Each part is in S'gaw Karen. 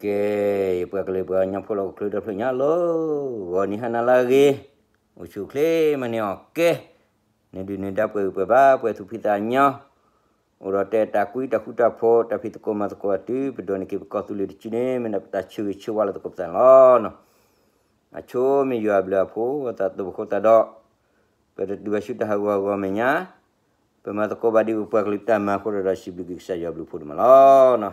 ကဲ, ယပှၤကလုာ်ပှၤကညီဖိလၢဟီၣ်ခိၣ်ချၢဒီဖျၢၣ်ညါလီၤ, ဂီၤနံၤဟါနၤလၢအဂ့ၤ, အိၣ်ဆူၣ်အိၣ်ချ့မၤန့ၢ်အီၣ်ကဲ, နဒုၣ်နဒါပှဲၤဂံၢ်ပှဲၤဘါ ပှဲၤသူၣ်ဖှံသးညီ, အိၣ်ဒီးတဲတၢ်ကွံတၢ်ဃူတၢ်ဖိး တၢ်ဖံးသကိးမၤသကိးအတုၤ ပဒိးန့ၢ်က့ၤပကီၢ်သူလ့ၤတစုန့ၣ် မ့ၢ်ဒၣ်ပတၢ်ဆၢဂ့ၤဆၢဝါလၢသကိးပသးန့ၣ်လီၤ. အဆိမ့ၢ်ယွၤအဘျုးအဖှိၣ် အသးတဘၣ်ဃိသတးဒီး ပတတုၤဘၣ်ဆူတၢ်ဟးဂူာ်ဟးဂီၤမဲာ်ညါ, ပမၤသကိးဘၣ်ဒ်ပပှၤကလုာ်တၢ်မၤအဃိဒီး စံးဘျုးက့ၤကစၢ်ယွၤအဘျုးအဖှိၣ်ဒိၣ်မးလီၤ.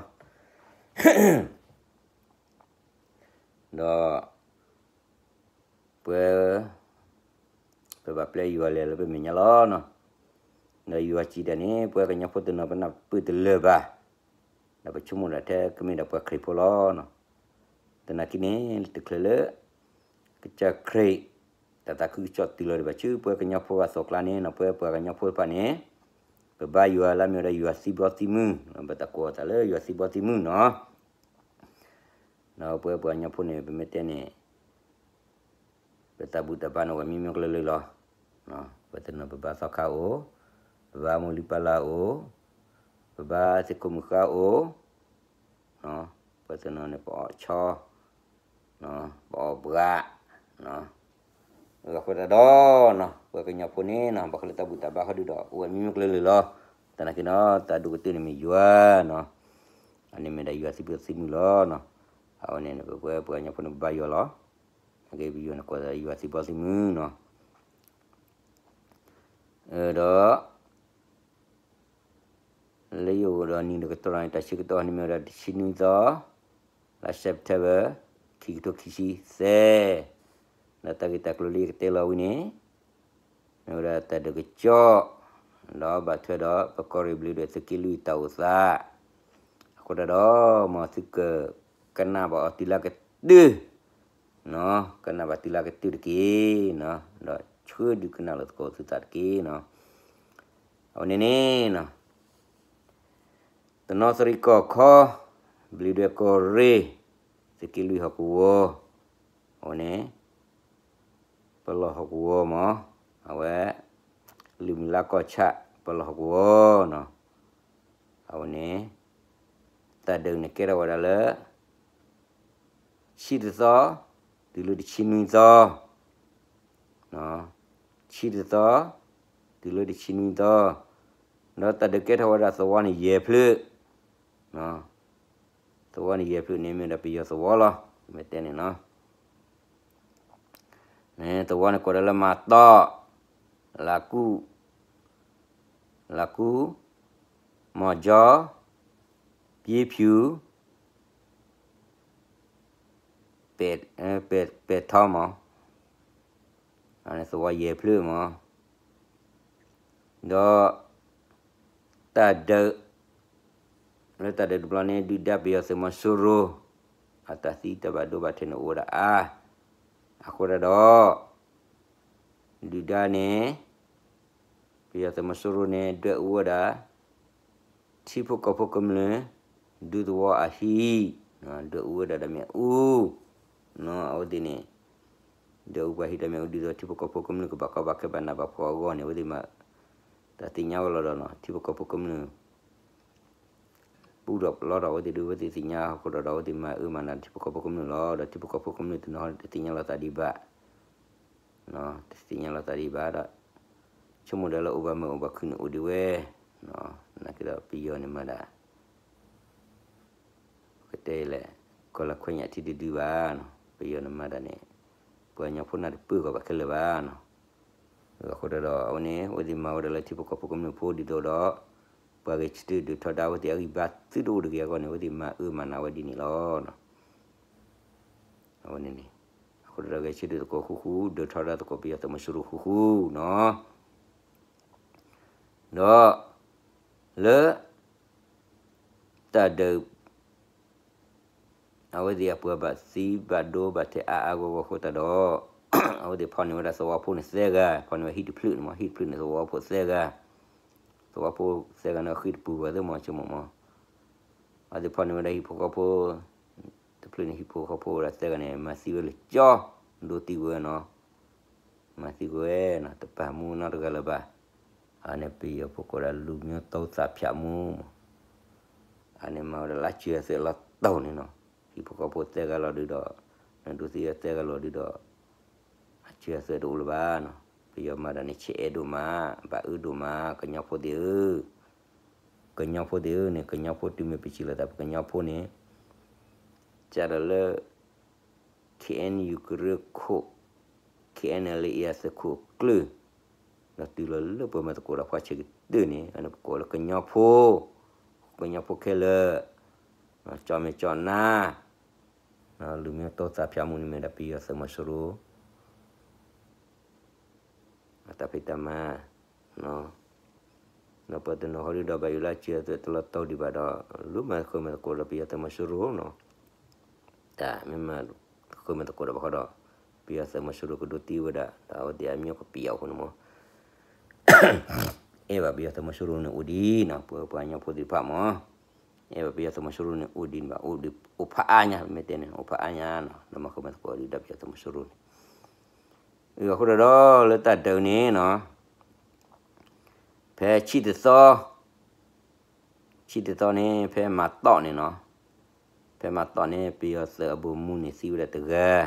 ဒီး ပဝဲ ပဘၣ်ပျဲယွၤလဲၤလၢပမဲာ်ညါလီၤ. ဒီးယွၤစံးတၢ်န့ၣ် ပဝဲကညီဖိတနီၤပနၢ်ပၢၢ်တလၢာ်ဘၣ်, ဒီးပဆိကမိၣ်ဒၣ်ထဲကမ့ၢ်ဒၣ်ပှၤခရံာ်ဖိလီၤ. သနာ်က့န့ၣ် တချုးလၢ ကစၢ်ခရံာ် တၢ်သးခုကစီၣ်တုၤလီၤဒံးဘၣ်ဆူ ပဝဲကညီဖိအသိးအကျါန့ၣ်နီၤ ပဝဲပှၤကညီဖိတဖၣ်န့ၣ် ပဘါယွၤလၢအမ့ၢ်ဝဲဒၣ်ယွၤသံဘီသံမုၢ်, ပတၢ်ကိးအသးလၢယွၤသံဘီသံမုၢ်နီၤ. ဒီးပဝဲပှၤကညီဖိန့ၣ် ပမ့ၢ်တဲန့ၣ် ပတၢ်ဘူၣ်တၢ်ဘါန့ၣ်အိၣ်ဝဲမံမံကျၢၤလၢာ်လီၤ. ပတနီၤပဘါသီခါအိၣ်, ပဘါမိၢ်လံပၢ်လၢ်အိၣ်, ပဘါသ့ၣ်ခိၣ်မုၣ်ဃါအိၣ်, ပတနီၤန့ၣ်ပအီၣ်ဆီ, ပအီၣ်ဘှး, အဃိသတးဒီး ပှၤကညီဖိန့ၣ်နီၤ ဘၣ်ဃးလၢတၢ်ဘူၣ်တၢ်ဘါဃီဒုဒီး အိၣ်ဝဲမံမံကျၢၤလၢာ်လီၤ. သနာ်က့နီၤ တၢ်ဒိၣ်ကတၢၢ်န့ၣ်မ့ၢ်ယွၤနီၤ, အန့ၣ်မ့ၢ်ဒၣ်ယွၤသံဘီသံမုၢ်လီၤ. အဝဲန့ၣ် ပဝဲပှၤကညီဖိန့ၣ်ပဘါယွၤလီၤ. အက့ပယွၤန့ၣ်ကိးယွၤသံဘီသံမုၢ်နီၤ. ဒီး လၢယအိၣ်ဒီးနံၤဒီးကတီၢ်န့ၣ် တၢ်ဆၢကတီၢ်န့ၣ်မ့ၢ်ဝဲဒၣ်တဆံနွံသီ, လါ September ခံကထိခံဆံသၢ, ဒီးတၢ်ဂ့ၢ်တၢ်ကျိၤလၢယကတဲလီၤဝံၤန့ၣ် မ့ၢ်ဝဲဒၣ်တၢ်ဒုးကစီၣ်, ဒီးဘၣ်ထွဲဒီးပကီၢ်ရ့ၣ်ဘျ့းဒွဲၣ်သုးက့လွံၢ်တၢ်အိၣ်သး, အဃိသတးဒီး မ်သုကကနၣ်ဘၣ်အီၤတုၤလၢကတၢၢ် ကနၣ်ဘၣ်တုၤလၢကတၢၢ်တက့ၢ်, ဒီးဆှၢဒုးကနၣ်လိာ်သကိးသုသးတက့ၢ်နီၤ. အဝဲန့ၣ်န့ၣ် တနီသရံၣ်ကီၢ်ခီ, ဘျ့းဒွဲၣ်ကီၢ်ရ့ၣ်, သုးက့လွံၢ်ဟီၣ်ကဝီၤ, အဝဲန့ၣ် ပလီၢ်ဟီၣ်ကဝီၤမး, အဝဲ လုၢ်မုၢ်လါကီၢ်ဆၣ် ပလီၢ်ဟီၣ်ကဝီၤနီၤ, အဝဲန့ၣ် တၢ်ဒုးန့ၣ်ကဲထီၣ်ဝဲဒၣ်လၢ ဆံတသီ တုၤလၢတဆံနွံသီ, ဆံတသီ တုၤလၢတဆံနွံသီ, ဒီးတၢ်ဒုးကဲထီၣ်ဝဲဒၣ်သဝီန့ၣ်ယဲၢ်ဖျၢၣ်, သဝီန့ၣ်ယဲၢ်ဖျၢၣ်န့ၣ်မ့ၢ်ဒၣ်ပယီၤသဝီလီၤ, မ့ၢ်တဲန့ၣ်နီၤ. သဝီန့ၣ်ကိးဒၣ်လၢမၤတီၢ်, လၢကူၣ်, လၢကူၣ်, မီၤကၠီ, ပျ့ဖၠူၣ်, ပဲာ်ထီမး, သဝီယဲၢ်ဖျၢၣ်မး, ဒီး တၢ်ဒုး လၢတၢ်ဒုးတဘျီန့ၣ် ဒုၣ်ဒါပယီၤသုးမီၤစိရိၤ အတၢ်သံတၢ်ဘၣ်ဒိဘၣ်ထံးန့ၣ်အိၣ်ဝဲဒၣ်အါ, အဃိသတးဒီး ဒုၣ်ဒါန့ၣ် ပယီၤသုးမီၤစိရိၤန့ၣ် ဒွဲၣ်အူဝဲဒၣ် ထံဖိကီၢ်ဖိကမျၢၢ် ဒူသဝီအဟံၣ်, ဒွဲၣ်အူဝဲဒၣ်ဒီးမ့ၣ်အူ, အဝဲသ့ၣ်န့ၣ် ဒွဲၣ်အူပှၤဟံၣ်ဒီးမ့ၣ်အူ ဒ်သိးထံဖိကီၢ်ဖိကမျၢၢ်ကဘၣ်ကီဘၣ်ခဲဘၣ်နးဘၣ်ဖှီၣ်အဂီၢ်န့ၣ် အဝဲသ့ၣ်မၤ တၢ်သ့ၣ်ညါဝဲလီၤဒီးနီၤ ထံဖိကီၢ်ဖိကမျၢၢ် ပူထီၣ်ပလီထီၣ်အဝဲသ့ၣ်ဒုး အဝဲသ့ၣ်သ့ၣ်ညါအဃိဒီး အဝဲသ့ၣ်မၤအၢမၤနးထံဖိကီၢ်ဖိကမျၢၢ်လီၤ. ဒီးထံဖိကီၢ်ဖိကမျၢၢ်တနီၤတသ့ၣ်ညါလီၤသးဒံးဘၣ် တသ့ၣ်ညါလီၤသးဒံးဘၣ်ဒီး ဆိကမိၣ်ဒီးလၢအိၣ်ဘၣ်မုာ်အိၣ်ဘၣ်ခုၣ်န့ၣ်အိၣ်ဒံးဝဲ, နာ်က့ဒီးပယီၤန့ၣ်မၤဒၣ် ပကတဲလဲၣ် ကီၢ်လၢခွဲးညၣ်ထံတဒုဘၣ်, ပယီၤန့ၣ်မၤဒၣ်န့ၣ် ပှၤကညီဖိနၢ်တပၢၢ်ကီးဘၣ်ခဲလၢာ်ဘၣ်နီၤ. အဃိဒီးအဝဲန့ၣ် အဝဲသ့ၣ်မၤဝဲဒၣ်လၢထံဖိကီၢ်ဖိကမျၢၢ်ဖိဒ်သိးဒီး ပှၤဂဲၤဆၢထၢၣ်ဒုးထီဒါအဝဲသ့ၣ်အဂံၢ်ဘါသုတအိၣ်တဂ့ၤအဂီၢ်န့ၣ် အဝဲသ့ၣ်မၤအၢမၤနးဝဲဒ်န့ၣ်လီၤ. အဝဲန့ၣ်န့ၣ် အဃိဒီးဂဲၤဆၢထၢၣ်သကိးဃူဃူ ဒုးထီဒါသကိးပယီၤသုးမီၤစိရိၤဃူဃူနီၤ. ဒီး လၢ တၢ်ဒုး အဝဲသ့ၣ်အပှၤဘၣ်သံဘၣ်ဒိဘၣ်ထံးအါအါဂီၢ်ဂီၢ်အဃိသတးဒီး အဝဲသ့ၣ်ဖီၣ်န့ၢ်ဝဲဒၣ်သဝီဖိန့ၣ်သၢဂၤ, ဖီၣ်န့ၢ်ဝဲဟံၣ်တဖျၢၣ်န့ၣ်မး ဟံၣ်တဖျၢၣ်န့ၣ်သဝီဖိသၢဂၤ, သဝီဖိသၢဂၤန့ၣ်အဃံတပူၤဘၣ်သ့ၣ်မး ဆိကမိၣ်မး အဝဲသ့ၣ်ဖီၣ်န့ၢ်ဝဲဒၣ်ဟံၣ်ဖိဃီဖိ တဖျၢၣ်န့ၣ်ဟံၣ်ဖိဃီဖိဝဲဒၣ်သၢဂၤန့ၣ် မၤသံဝဲလၢကၠီ ဒိသံဝဲနီၤ မၤသံကွံာ်ဝဲနီၤ တပာ်မူနီတဂၤလၢၤဘၣ်. အန့ၣ်ပယီၤဖိကိးဒၣ်လူမျိုးတုံးသတ်ဖြတ်မှုမး, အန့ၣ်မၤဝဲဒၣ်လၢစၢၤသုးလီၤတိၢ်န့ၣ်နီၤ, ထံဖိကီၢ်ဖိသၢဂၤလီၤဒုဒီး, နဒိးသံသၢဂၤလီၤဒုဒီး, အစၢၤအသွဲၣ်တအိၣ်လၢၤဘၣ်နီၤ. ပယီၤမၤတၢ်န့ၣ် ဆဲးအဲၣ်ဒိၣ်မး, ဘၣ်အၢဒိၣ်မး, ကညီဖိသ့ၣ်ဧၢ, ကညီဖိသ့ၣ်ဧၢန့ၣ်, ကညီဖိတုၤမ့ၢ်ပစံးလီၤသး ပကညီဖိန့ၣ် ကဒီးလၢ ခ့ၣ်အဲၣ်ယူၣ်ကရၢခိၣ်, ခ့ၣ်အဲၣ်လၢအ့အသုးခိၣ်အကျၢၢ်, ဒီးတုၤလီၤလၢပှၤမၤသကိးဒီးပှၤဆဲးကတၢၢ်န့ၣ် အန့ၣ်ပကိးလၢကညီဖိ, ကညီဖိခဲလၢာ်, ကၠီမဲာ်ကၠီနါ, လူမျိုးတုံးသတ်ဖြတ်မှုန့ၣ်မ့ၢ်ဒၣ်ပယီၤသုးမီၤစိရိၤ အတၢ်ဖံးတၢ်မၤ, ဒီးပှၤတနီၤဃီဒုဒီးဘၣ်ယိၣ်လၢအစၢၤအသွဲၣ်တလီၤတီဒံးဘၣ်ဒီး လူၤမၤဃၢၤမၤသကိးဒီးပယီၤသုးမီၤစိရိၤနီၤ. တၢ်မ့ၢ်မၤဃၢၤမၤသကိးဒီးဘၣ်ဃီဒီး ပယီၤသုးမီၤစိရိၤကဒိးသံဝဲဒၣ် ဒီးအဝဲသ့ၣ်အမျိုးကပျီအဃိန့ၣ်မး အဲၣ်ဘၣ်ပယီၤသုးမီၤစိရိၤန့ၣ်အိၣ်ဒံးနီၤ, ပပှၤကညီဖိသ့ၣ်တဖၣ်မး, အဲၣ်ဘၣ်ပယီၤသုးမီၤစိရိၤန့ၣ်အိၣ်ဒံးန့ၣ်ဘၣ်, အိၣ်ဖးအါညါ ပမ့ၢ်တဲန့ၣ် အိၣ်ဖးအါညါနီၤ, ဒီးမၤဃၢၤမၤသကိးဒံးဒီးပယီၤသုးမီၤစိရိၤန့ၣ်, အဃိဒီးလၢတၢ်ဒုးန့ၣ်နီၤ, ဖဲဆံတသီ ဆံတသီန့ၣ် ဖဲမၤတီၢ်န့ၣ်နီၤ, ဖဲမၤတီၢ်န့ၣ် ပယီၤသုးအဘိၣ်မူန့ၣ်သံဝဲဒၣ်တဂၤ,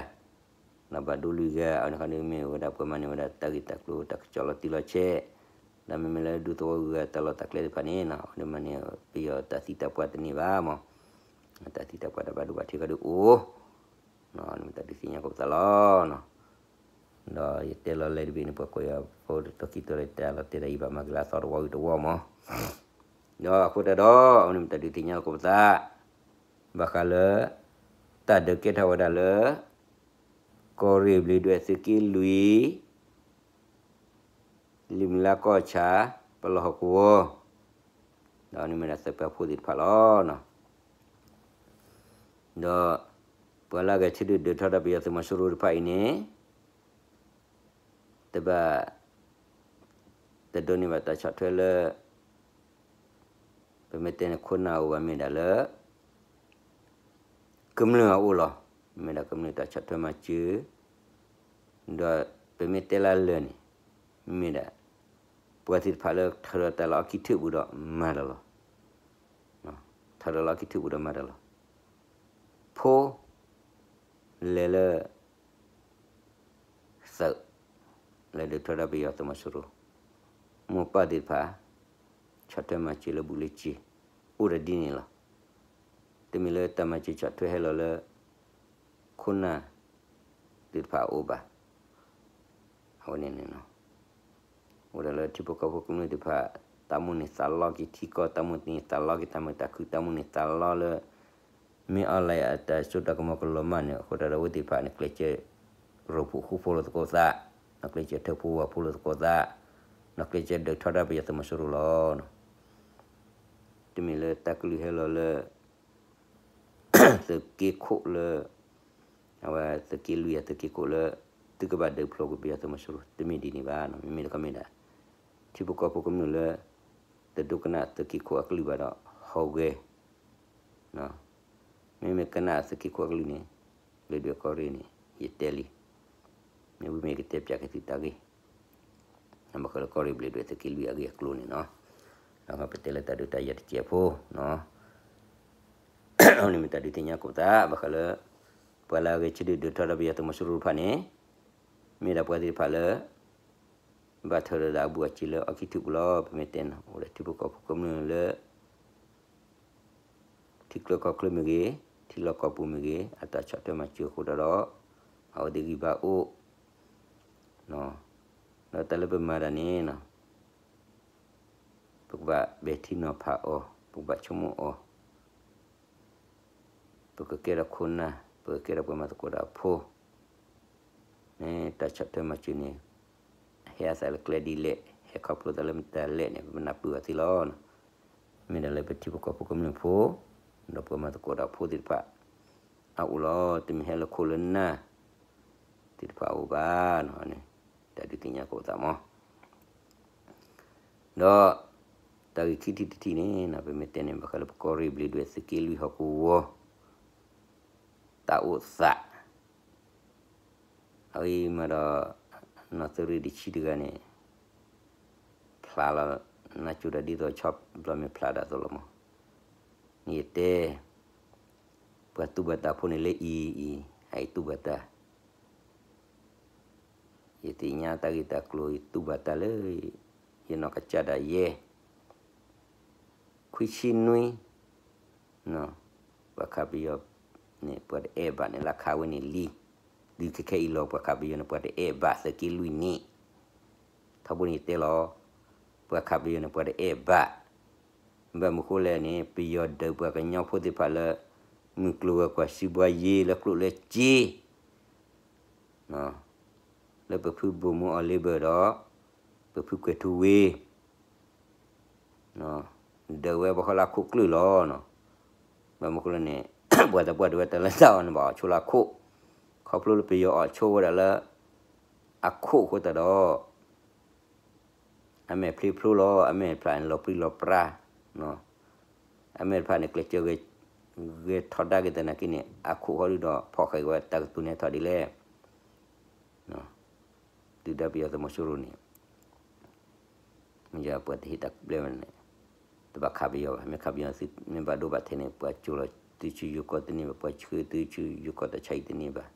ဒီးဘၣ်ဒိလွံၢ်ဂၤ, အဝဲန့ၣ်ခီန့ၣ်မ့ၢ်ဝဲဒၣ်ပှၤမၤန့ၢ်ဝဲဒၣ်တၢ်ဂ့ၢ်တၢ်ကျိၤတၢ်ကစီၣ်လီၤတံၢ်လီၤဆဲး, ဒီးမ့မ့ၢ်လၢဒူသဝီဂုၤဂၤတၢ်လီၢ်တၢ်ကျဲသ့ၣ်တဖၣ်န့ၣ်နီၤ, အဝဲန့ၣ်မၤန့ၢ်ပယီၤတၢ်သံတၢ်ပှၢ်တန့ၢ်ဘၣ်မး, တၢ်သံတၢ်ပှၢ်တၢ်ဘၣ်ဒိဘၣ်ထံးခီဒုးအိၣ် န့ၣ်မ့ၢ်တၢ်ဒုးသ့ၣ်ညါကိးပသးလီၤနီၤ. ဒီးယတဲလီၤလဲၣ်တဘ့ၣ်န့ၣ် ပှၤကိးယၤဖိတကံၢ်တၢ်လီၤတဲာ်လီၤတ့ၢ်ဒီးယဘၣ်မၤကလၢအသီတဝီဝံၤတဝီမး, ဒီးအဃိတၢ်ဒီး အဝဲန့ၣ်မ့ၢ်တၢ်ဒုးသ့ၣ်ညါလီၤကိးပသး, ဘၣ်ဃးလၢ တၢ်ဒုးကဲထီၣ်ဝဲဒၣ်လၢ ကီၢ်ရ့ၣ်ဘျ့းဒွဲၣ်သုးက့လွံၢ် လံာ်မုၢ်လါကီၢ်ဆၣ် ပလီၢ်ဟီၣ်ကဝီၤ, ဒီးန့ၣ်မ့ၢ်ဒၣ်သုးပာ်ဖှိၣ်သ့ၣ်တဖၣ်လီၤ. ဒီး ပှၤလၢအဂဲၤဆၢထၢၣ်ဒုးထီဒါပယီၤသုးမီၤစိရိၤတဖၣ်အံၤန့ၣ် တဘၣ် တဒိးန့ၢ်ဘၣ်တၢ်ဆီၣ်ထွဲလၢ ပမ့ၢ်တဲန့ၣ်ခိၣ်နၢ်အိၣ်ဘၣ်မ့ၢ်ဒၣ်လၢ ကမျၢၢ်အအိၣ်လီၤ. မ့ၢ်ဒၣ်ကမျၢၢ်တၢ်ဆီၣ်ထွဲမၤစၢၤ, ဒီးပမ့ၢ်တဲလၢလၢာ်န့ၣ် မ့ၢ်ဒၣ် ပှၤသ့ၣ်တဖၣ်လၢထၢၣ်ဒီးတၢ်လီၢ်အခံထၢၣ်ပူၤဒီးမၤတၢ်လီၤ. ထၢၣ်ဒီးလီၢ်အခံထၢၣ်ပူၤဒီးမၤတၢ်လီၤ. ဖိ လဲၤလၢ သုး လဲၤဒုးထီဒါပယီၤသုးမီၤစိရိၤ, မိၢ်ပၢ်သ့ၣ်တဖၣ် ဆီၣ်ထွဲမၤစၢၤလၢဘူးလၢစ့, အိၣ်ဒီးဒ်န့ၣ်လီၤ. တမ့ၢ်လၢတၢ်မၤစၢၤဆီၣ်ထွဲဟဲလီၤလၢ ခိၣ်နၢ် သ့ၣ်တဖၣ်အအိၣ်ဘၣ်. အဝဲန့ၣ်န့ၣ် အိၣ်ဒီးလၢထံဖိကီၢ်ဖိကမျၢၢ်သ့ၣ်တဖၣ် တၢ်မိၣ်န့ၢ်သးလီက့ၤထံကီၢ်, တၢ်မိၣ်န့ၢ်သးလီက့ၤတၢ်မုာ်တၢ်ခုၣ်, တၢ်မိၣ်န့ၢ်သးလီလၢ မ့ၢ်အီၤလဲၣ်အတၢ်စိတၢ်ကမီၤကလီၤမၢ်န့ၣ် အဃိတၢ်ဒီးအဝဲသ့ၣ်တဖၣ်န့ၣ် ကျဲးစၢး ရိၣ်ဖှိၣ်ဃူဖိးလိာ်သကိးသး, ဒီးကျဲးစၢးထၢဖှိၣ်ဝၣ်ဖှိၣ်လိာ်သကိးသး, ဒီးကျဲးစၢးဒုးထီဒါပယီၤသုးမီၤစိရိၤလီၤ. တမ့ၢ်လၢတၢ်ကလုၢ်ဟဲလီၤလၢ သုးက့ခိၣ်လၢ အဝဲသုးက့လွံၢ်အသုးက့ခိၣ်လၢ သုကဘၣ်ဒုးဖျိးကွံာ်ပယီၤသုးမီၤစိရိၤ တမ့ၢ်ဒ်န့ၣ်ဘၣ်. မ့မ့ၢ်တခီမ့ၢ်ဒၣ် ထံဖိကီၢ်ဖိကမျၢၢ်လၢ တဒိကနၣ်သုးက့ခိၣ်အကလုၢ်ဘၣ်ဒီး ဟီၣ်ဂဲၤ မ့မ့ၢ်ကနၣ်သုးက့ခိၣ်အကလုၢ်န့ၣ် ဘျ့းဒွဲၣ်ကီၢ်ရ့ၣ်န့ၣ် ယတဲလံ. မ့ၢ်ဝံၤမ့ၢ်ကတဲပၠးက့ၤသုတၢ်ဂ့ၢ် ဘၣ်ဃးလၢကီၢ်ရ့ၣ်ဘျ့းဒွဲၣ်သုးက့လွံၢ်အဂ့ၢ်အကျိၤန့ၣ်နီၤ. ဒီးပတဲလၢတၢ်ဒုးတၢ်ယၤတစဲးဖိနီၤ. အန့ၣ်မ့ၢ်တၢ်ဒုးသ့ၣ်ညါကိးပသး ဘၣ်ဃးလၢ ပှၤလၢအဂဲၤဆၢထၢၣ်ဒုးထီဒါပယီၤသုးမီၤစိရိၤတဖၣ်န့ၣ် မ့ၢ်ဒၣ်ပှၤသ့ၣ်တဖၣ်လၢ ဘၣ်ထၢၣ်ဒီးအဘူးအစ့လၢအီၣ်ခံထူၣ်ပူၤလီၤ. ပမ့ၢ်တဲနီၤ အိၣ်ဒီးထံဖိကီၢ်ဖိကမျၢၢ်လၢ ထံချၢကီၢ်ချၢမ့ၢ်ဂ့ၤ, ထံလီၢ်ကီၢ်ပူၤမ့ၢ်ဂ့ၤ အတၢ်ဆီၣ်ထွဲမၤစၢၤအဃိဒီး အဝဲသ့ၣ်ဂံၢ်ဘါအိၣ် ဒီးတၢ်လၢပမၤတၢ်န့ၣ် ပကဘၣ်ပဲာ်ထံနီၤဖးအီၤ, ပကဘၣ်ဆိကမိၣ်အီၤ, ပကကဲထီၣ်ခိၣ်နၢ်, ပကကဲထီၣ်ပှၤမၤသကိးတၢ်ဖိ မ့ၢ်တၢ်ဆီၣ်ထွဲမၤစၢၤန့ၣ် ဟဲအသးလၢကျဲဒ်လဲၣ်, ဟဲခီဖျိသးလၢမတၤလဲၣ်န့ၣ် ပနၢ်ပၢၢ်အီၤသ့လီၤ. မ့ၢ်ဒၣ်လၢပထံဖိကီၢ်ဖိကမျၢၢ်ဖိ ဒီးပှၤမၤသကိးတၢ်ဖိသ့ၣ်တဖၣ် အအိၣ်လီၤ. တမ့ၢ်ဟဲလၢခိၣ်လၢနၢ်သ့ၣ်တဖၣ်အအိၣ်ဘၣ်န့ၣ် တၢ်ဒုးသ့ၣ်ညါကိးပသးမး. ဒီး တၢ်ဂ့ၢ်ခံထံၣ်တထံၣ်န့ၣ် ပမ့ၢ်တဲန့ၣ် ဘၣ်ဃးလၢပကီၢ်ရ့ၣ်ဘျ့းဒွဲၣ်သုးက့လွံၢ်ဟီၣ်ကဝီၤ တၢ်အိၣ်သး အဝဲမၤဒီး နီၢ်သုးရ့ၣ်တဆံတဂၤန့ၣ် ဖျါလီၤ နၢ်ကၠိဒီးဒ်သိးဆီဘျီမ့ၢ်ဖျါဒၣ်သိးလီၤမး. န့ၣ်ယတဲ ပ ပှၤတူၢ်ဘၣ်တၢ်ဖိန့ၣ်လၢအံၤအံၤ အအံၤတူၢ်ဘၣ်တၢ်, ယသ့ၣ်ညါတၢ်ဂ့ၢ်တၢ်ကျိၤ ယတူၢ်ဘၣ်တၢ်လၢ ယနီၢ်ကစၢ်ဒၣ်ယဲ ခွံဆံနွံ, ပှၤခးပယီၤန့ၣ် ပှၤတအဲၣ်ဘၣ်န့ၣ် လၢခးဝဲန့ၣ်လံ, ဒုးခဲခဲအံၤလီၤ ပှၤခးပယီၤန့ၣ် ပှၤတအဲၣ်ဘၣ် သုးက့လွံၢ်န့ၣ်, ထီဘိန့ၣ်တဲလီၤ, ပှၤခးပယီၤန့ၣ် ပှၤတအဲၣ်ဘၣ်, ဘၣ်မနုၤဃိလဲၣ်န့ၣ် ပယီၤဒုးပှၤကညီဖိသ့ၣ်တဖၣ်လၢ မုၢ်ကျိၤဝဲၤကွာ် စံးဘှါယ့ လၢကျိၣ်လၢစ့ လၢပဖုဘိၣ်မူအီၤလ့ဘၢၣ်ဒီး ပဖုကွဲၤထူဝ့ ဒုးဝဲပှၤဃီလၢအခိၣ်ကျၢၢ်လီၤ. ဘၣ်မနုၤဃိလဲၣ်န့ၣ် ပှၤသးပှၢ်တဲဝဲတၢ်လၢတၢ်အီၣ်န့ၣ် ဘၣ်အီၣ်ဆိလၢအခိၣ်, ခီဖျိလၢပယီၤအီၣ်ဆိဝဲဒၣ်လၢ အခိၣ်အဃိသတးဒီး အမဲာ်ဖျ့ဖျိလီၤ, အမဲာ်တဖၣ်န့ၣ် လီၤပြံလီၤပြါ, အမဲာ်တဖၣ်န့ၣ် ကျဲးစၢး ဂဲၤထီဒါက့ၤသနာ်က့န့ၣ် အခိၣ်ဃီဒုဒီး ဖီၣ်ဃာ်က့ၤဝဲတၢ်ကတိၤန့ၣ်ထီၣ်ဒ်လဲၣ်, ဒုၣ်ဒါပယီၤသုးမီၤစိရိၤန့ၣ် မ့ၢ်ပှၤတဟ့ၣ်တၢ်ဘျဲၣ်ဝဲန့ၣ် တဘၣ်ခးပယီၤဘၣ်, မ့ၢ်ခးပယီၤသုး မ့ၢ်ဘၣ်ဒိဘၣ်ထံးန့ၣ် ပှၤကၠိလီၤသုးဆူယိၤကီၢ်တန့ၢ်ဘၣ်, ပှၤဆှၢသုးဆူယိၤကီၢ်တၢ်ဆါအံၤတန့ၢ်ဘၣ်,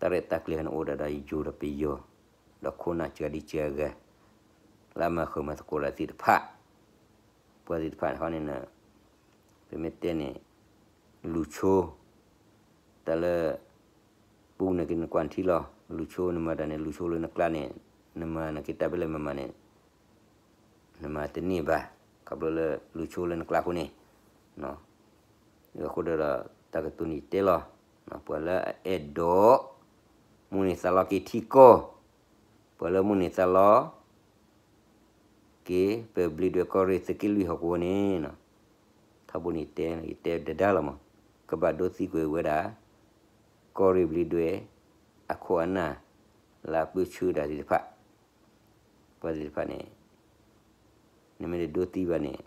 တၢ်ရဲၣ်တၢ်ကျဲၤန့ၣ်အိၣ်ဒၣ်ဒီးယိၤဒီးပယီၤ, ဒီးခိၣ်နၢ်စှၤဒံစှၤဂၤ လၢအမၤဃုာ်မၤသကိးတၢ်သ့ၣ်တဖၣ်, ပှၤသ့ၣ်တဖၣ်န့ၣ်ဃီန့ၣ် ပမ့ၢ်တဲန့ၣ် လူၤဆိ တၢ်လၢ ပူန့ၣ်က့နကွၢ်ထံလီၤ, လူၤဆိနမၤတၢ်န့ၣ် လူၤဆိလၢနကျါန့ၣ် နမၤနက့တၢ်ဖဲလဲၣ်မၤမၤန့ၣ် နမၤတန့ၢ်ဘၣ်, ခီဖျိလၢလူၤဆိလၢနကျါအဃိန့ၣ်, အဃိဒီးတၢ်ကတိၤန့ၣ်တဲလီၤ, ပှၤလၢအအဲၣ်ဒိး မိၣ်န့ၢ်သးလီက့ၤထံကီၢ်, ပှၤလၢမိၣ်န့ၢ်သးလီ က့ၤ ပဘျံးဒွဲၣ်ကီၢ်ရ့ၣ်သုးက့လွံၢ်ဟီၣ်ကဝီၤန့ၣ်, ထီဘိန့ၣ်တဲ ယတဲဒဒါလီၤမး, ကဘၣ်ဒိသံကွံာ်ဝဲဒၣ် ကီၢ်ရ့ၣ်ဘျံးဒွဲၣ် အခိၣ်အနၢ် လၢအပၢဆှၢဒၣ်သ့ၣ်တဖၣ်, ပှၤသ့ၣ်တဖၣ်န့ၣ် နမ့ၢ်တဒိသံဘၣ်န့ၣ်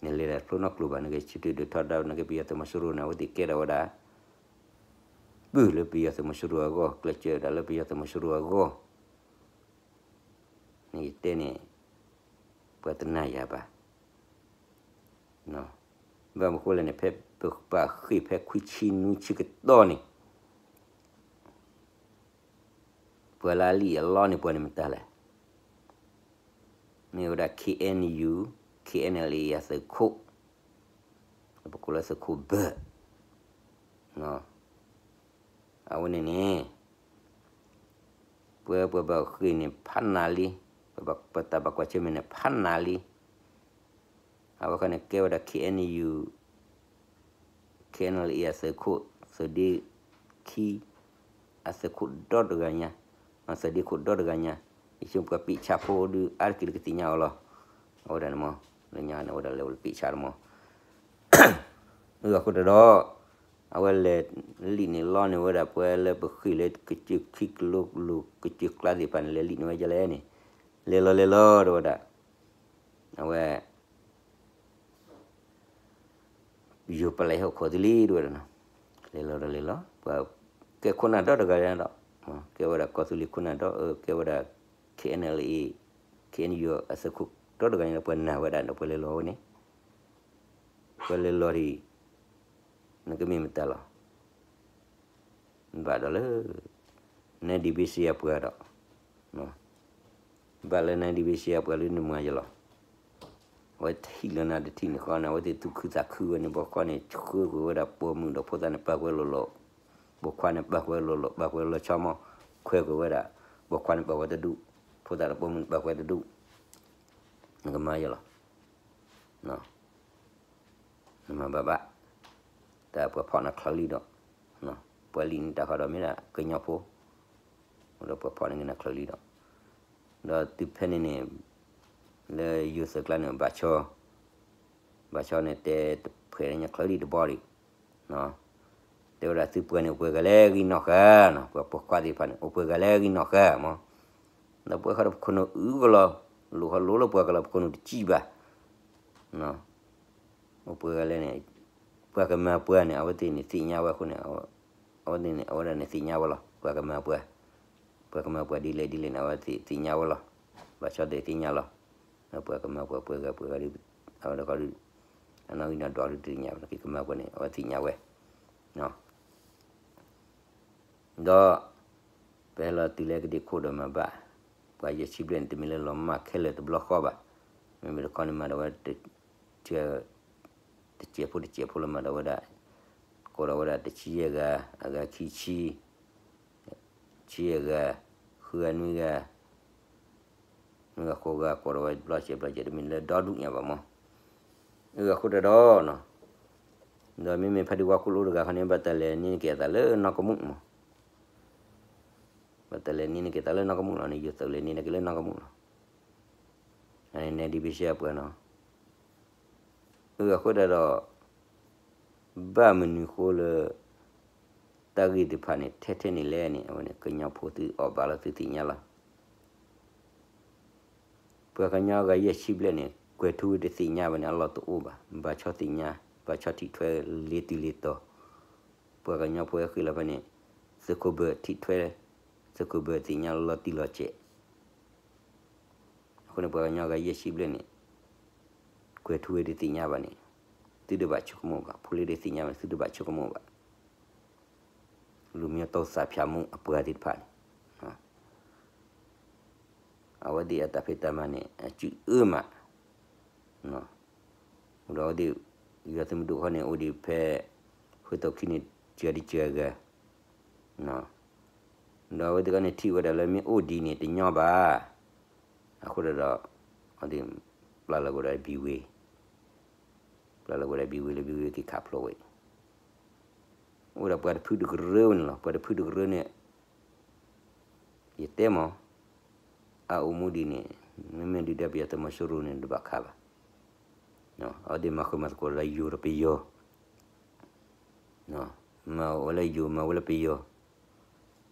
နလဲၤတၢ်တဖျိနီတကျိၤဘၣ်, နကဆၢထၢၣ်ဒုးထီဒါ နကပယီၤသုးမီၤစိရိၤန့ၣ် အဝဲသ့ၣ်ကဲထီၣ်ဝဲဒၣ် ပုၢ်လၢပယီၤသုးမီၤစိရိၤအဂီၢ်, ကျဲးစၢးဒၣ်လၢပယီၤသုးမီၤစိရိၤအဂီၢ်, နယတဲန့ၣ် ပှၤတနာ်ယၤဘၣ်, ဘၣ်မနုၤဃိလဲၣ်န့ၣ် ဖဲပပာ်ဃ့ၢ်ဖဲခွံဆံနွံဆံကတီၢ်န့ၣ် ပှၤလၢအလံၣ်အလီန့ၢ်ပှၤန့ၣ်မတၤလဲၣ်, မ့ၢ်ဝဲဒၣ် ခ့ၣ်အဲၣ်ယူၣ် ခ့ၣ်အဲၣ်အဲလ်အ့ၣ် အသုးခိၣ်, ပကိးလၢသုးခိၣ်ဘၢၣ်, အဝဲန့ၣ်န့ၣ် ပှၤပှၤဘၣ်ဃ့ၢ်န့ၣ်ဖးနးလံ, ပတၢ်ဘၣ်ကွၢ်ဆၢၣ်မဲာ်န့ၣ်ဖးနးလံ, အဝဲခီန့ၣ်ကဲဝဲဒၣ် ခ့ၣ်အဲၣ်ယူၣ် ခ့ၣ်အဲၣ်အဲလ်အ့ၣ် အသုးခိၣ် သုးဒ့ခံ အသုးခိၣ်ဒီတဂၤညါ, သုးဒ့ခိၣ်ဒီတဂၤညါ, ယဆိပှၤပ့ၢ်ဆါဖိဒုးအါတက့ၢ်လၢကသ့ၣ်ညါအီၤလီၤ, အဝဲဒၣ်န့ၣ်မး, လၢညါန့ၣ်ဝဲဒၣ်လဲၤဝဲလၢပ့ၢ်ဆါတမး, အဃိတဒီး အဝဲလဲၤလံၣ်န့ၣ်လီန့ၢ်ဝဲဒၣ် ပှၤလၢပဃ့ၢ်လၢကစၢၢ်ခံကလိကလိ ကစၢၢ်ကျါသ့ၣ်တဖၣ်န့ၣ် လဲၤလံၣ်န့ၢ်ဝဲဒ်လဲၣ်န့ၣ်, လဲၤလီၤလဲၤလီၤတဲဝဲဒၣ်, အဝဲ ယိၤပလဲၤဟီၣ်ခိၣ်သ့လံတဲဝဲဒၣ်နီၤ, လဲၤလီၤဒီးလဲၤလီၤ, ပှၤကဲခိၣ်နၢ်ဒီတဂၤဒီး, ကဲဝဲဒၣ်ကီၢ်သူလ့ၤခိၣ်နၢ်ဒီ, ကဲဝဲဒၣ် ခ့ၣ်အဲၣ်အဲလ်အ့ၣ်, ခ့ၣ်အဲၣ်ယူၣ် အသုးခိၣ်ဒီတဂၤန့ၣ်ဒီး ပှၤနာ်ဝဲဒၣ်ဒီးပှၤလဲၤလီၤဝဲန့ၣ်, ပှၤလဲၤလီၤဒ်အံၤ, နကမ့ၢ်မတၤလီၤ ဘၣ်ဒီးလၢ နဒံးဘ့ၣ်စ့အပှၤဒီး, ဘၣ်လၢနဒံးဘ့ၣ်စ့အပှၤလၢနမၤယလီၤ, အဝဲထံၣ်လၢနၤတထံၣ်န့ၣ်ဃီန့ၣ် အဝဲသ့ၣ်သူၣ်ခုသးခုဝဲန့ၣ် ဘီခီန့ၣ် ဆှၢကွံာ်ဝဲဒၣ်ပိာ်မုၣ်ဒီးဖိသၣ်န့ၣ် ပာ်ကွံာ်လီၤလီၤ, ပိာ်ခွါန့ၣ်ပာ်ကွံာ်လီၤလီၤ ပာ်ကွံာ်လီၤဆီမီၤ, ခွဲးကွံာ်ဝဲဒၣ်, ပိာ်ခွါန့ၣ်ပာ်ဝဲတဒူၣ်, ဖိသၣ်ဒီးပိာ်မုၣ်န့ၣ်ပာ်ကွံာ်တဒူၣ်, နကမၤယလီၤ နမၤဘၣ်ဘၣ်, တၢ်ပှၤဖီၣ်နၤချၢလံဒီး, ပှၤလံၣ်န့ၢ်တၢ်ဃီဒီးမ့ၢ်ဒၣ်ကညီဖိ, ဒီးပှၤဖီၣ်န့ၢ်က့ၤနၤချၢလံဒီး, ဒီးတုၤဖဲန့ၣ်န့ၣ်, လၢယိၤသုးကျါန့ၣ် ဘၣ်ဆီ, ဘၣ်ဆီန့ၣ်တဲတဖှဲးညါချၢလံတဘီဒံး, တဲဝဲဒၣ်သုပှၤန့ၣ် အိၣ်ပှဲၤဂၤလၢဂံၢ်နီၢ်ဃာ်နီၤ, ပှၤပိာ်ခွါသ့ၣ်တဖၣ်န့ၣ် အိၣ်ပှဲၤဂၤလၢဂံၢ်နီၢ်ဃာ်မး, ဒီးပှၤဃီဒီးပခိၣ်နူာ်အုကလီၤ, လိၣ်ဃီလိၣ်လၢပှၤကလီၤ ပခိၣ်နူာ်တစံၣ်ဘၣ် အိၣ်ပှဲၤဂၤလဲၣ်န့ၣ်, ပှၤကမၤပှၤန့ၣ် အဝဲသ့ၣ်န့ၣ်သ့ၣ်ညါဝဲအဃိန့ၣ်, အဝဲသ့ၣ်န့ၣ် အဝဲဒၣ်န့ၣ်သ့ၣ်ညါဝဲလီၤ, ပှၤကမၤပှၤ, ပှၤကမၤပှၤဒ်လဲၣ်ဒ်လဲၣ်န့ၣ် အဝဲသ့ၣ်သ့ၣ်ညါဝဲလီၤ, ဘၣ်ဆီသ့ၣ်သ့ၣ်ညါလီၤ, ပှၤကမၤပှၤပှဲၤဂၤပှဲၤဂၤဒ်, အဝဲဒၣ်ခီဒုး, အနီၣ်ဂံၢ်နီၣ်ဒွးဒုးတသ့ၣ်ညါဘၣ်, ကမၤပှၤန့ၣ် အဝဲသ့ၣ်ညါဝဲ ဒီး ပဟဲလီၤတုၤလၢကဒ့ခိၣ်ဒီးမၤဘၣ်, ပှၤယဲၢ်ဆံဘျဲၣ်န့ၣ် တမ့ၢ်လၢလီၤမၢ်ခဲလၢာ်တဘျီဃီဘၣ်, မ့မ့ၢ်တခီန့ၣ်မၤဒီးဝဲ တစဲးဖိတစဲးဖိလၢမၤဒီးဝဲဒၣ်, ကိးဒီးဝဲဒၣ်တဆံယဲၢ်ဂၤ, အဂၤခံဆံ, ဆံယဲၢ်ဂၤ, ဃုဂၤနွံဂၤ မ့ၢ်ဂၤဃိးဂၤ ကိးဒီးဝဲဘျီစဲးဘျီစဲး တမ့ၢ်လၢဒီဒူၣ်ညါဘၣ်မး, အဃိတဒီးနီၤ, ဒီးမ့မ့ၢ်ဖါဒံဝါခိၣ်လိတဂၤခီန့ၣ် ဘၣ်တၢ်လဲၤန့ၢ်က့ၤအသးလၢနီၢ်ကမူၣ်မး, ဘၣ်တၢ်လဲၤန့ၢ်က့ၤသးလၢနီၢ်ကမူၣ်လီၤန့ၣ် ယိၤသုးလဲၤန့ၢ်က့ၤလၢနီၢ်ကမူၣ်လီၤ, အန့ၣ်ဒ်ပစံးပှဲၤနီၤ အဃိတဒီး ဘၣ်မနုၤဃိလၢ တၢ်ဂ့ၢ်သ့ၣ်တဖၣ်န့ၣ် ထဲထဲန့ၣ်လဲၣ်န့ၣ် အဝဲန့ၣ် ကညီဖိသုအီၣ်ဘၣ်လီၤသုသ့ၣ်ညါလီၤ. ပှၤကညီဂၤယဲၢ်ဆံဘျဲၣ်န့ၣ် ကွဲၤထူဝ့တသ့ၣ်ညါဘၣ်န့ၣ် အလီၢ်တအိၣ်ဘၣ်. ဘၣ်ဆီသ့ၣ်ညါ, ဘၣ်ဆီထံၣ်ထွဲလ့ၤတုၤလ့ၤတီၤ. ပှၤကညီဖိဟဲဃ့လီၤဖဲန့ၣ် သုးခိၣ်ဘၢၣ်ထံၣ်ထွဲ, သုးခိၣ်ဘၢၣ်သ့ၣ်ညါလီၤတံၢ်လီၤဆဲး အဃိန့ၣ် ပှၤကညီဂၤယဲၢ်ဆံဘျဲၣ်န့ၣ် ကွဲၤထူဝ့တသ့ၣ်ညါဘၣ်န့ၣ် သုတဘၣ်ဆိကမိၣ်ဘၣ်. ဖိလ့တသ့ၣ်ညါဘၣ်န့ၣ် သုတဘၣ်ဆိကမိၣ်ဘၣ်. လူမျိုးတုံးသတ်ဖြတ်မှု အပှၤသ့ၣ်တဖၣ်န့ၣ် အဝဲသ့ၣ်အတၢ်ဖံးတၢ်မၤန့ၣ် အစုအၢမး, ဒီးအဝဲသ့ၣ် ယွၤသုးမုၢ်ဒိၣ်ခီန့ၣ် အိၣ်ဒံးဖဲ ဃုာ်သိးခံန့ၣ် စှၤဒံစှၤဂၤ ဒီးအဝဲသ့ၣ်ခီန့ၣ် ထံၣ်ဝဲဒၣ်လၢမ့ၢ်အိၣ်ဒံးန့ၣ် တညီဘၣ်. အဃိဒီး အဝဲသ့ၣ် ပျၢ်လီၤက့ၤဝဲဒၣ်ဘံဝ့, ပျၢ်လီၤက့ၤဝဲဒၣ်ဘံဝ့လၢဘံဝ့က့ၤခးဖျိဝဲ, အိၣ်ဒီးပှၤတဖုတကရၢန့ၣ်လီၤ. ပှၤတဖုတကရၢန့ၣ် ယတဲမး အအိၣ်မူဒံးန့ၣ် မ့မ့ၢ်ဒုၣ်ဒါပယီၤသုးမီၤစိရိၤန့ၣ် တဘၣ်ခးဘၣ်. အဝဲသ့ၣ်မၤဃုာ်မၤသကိးဒီးယိၤဒီးပယီၤ, မၤဝဲလၢယိၤ မၤဝဲလၢပယီၤ,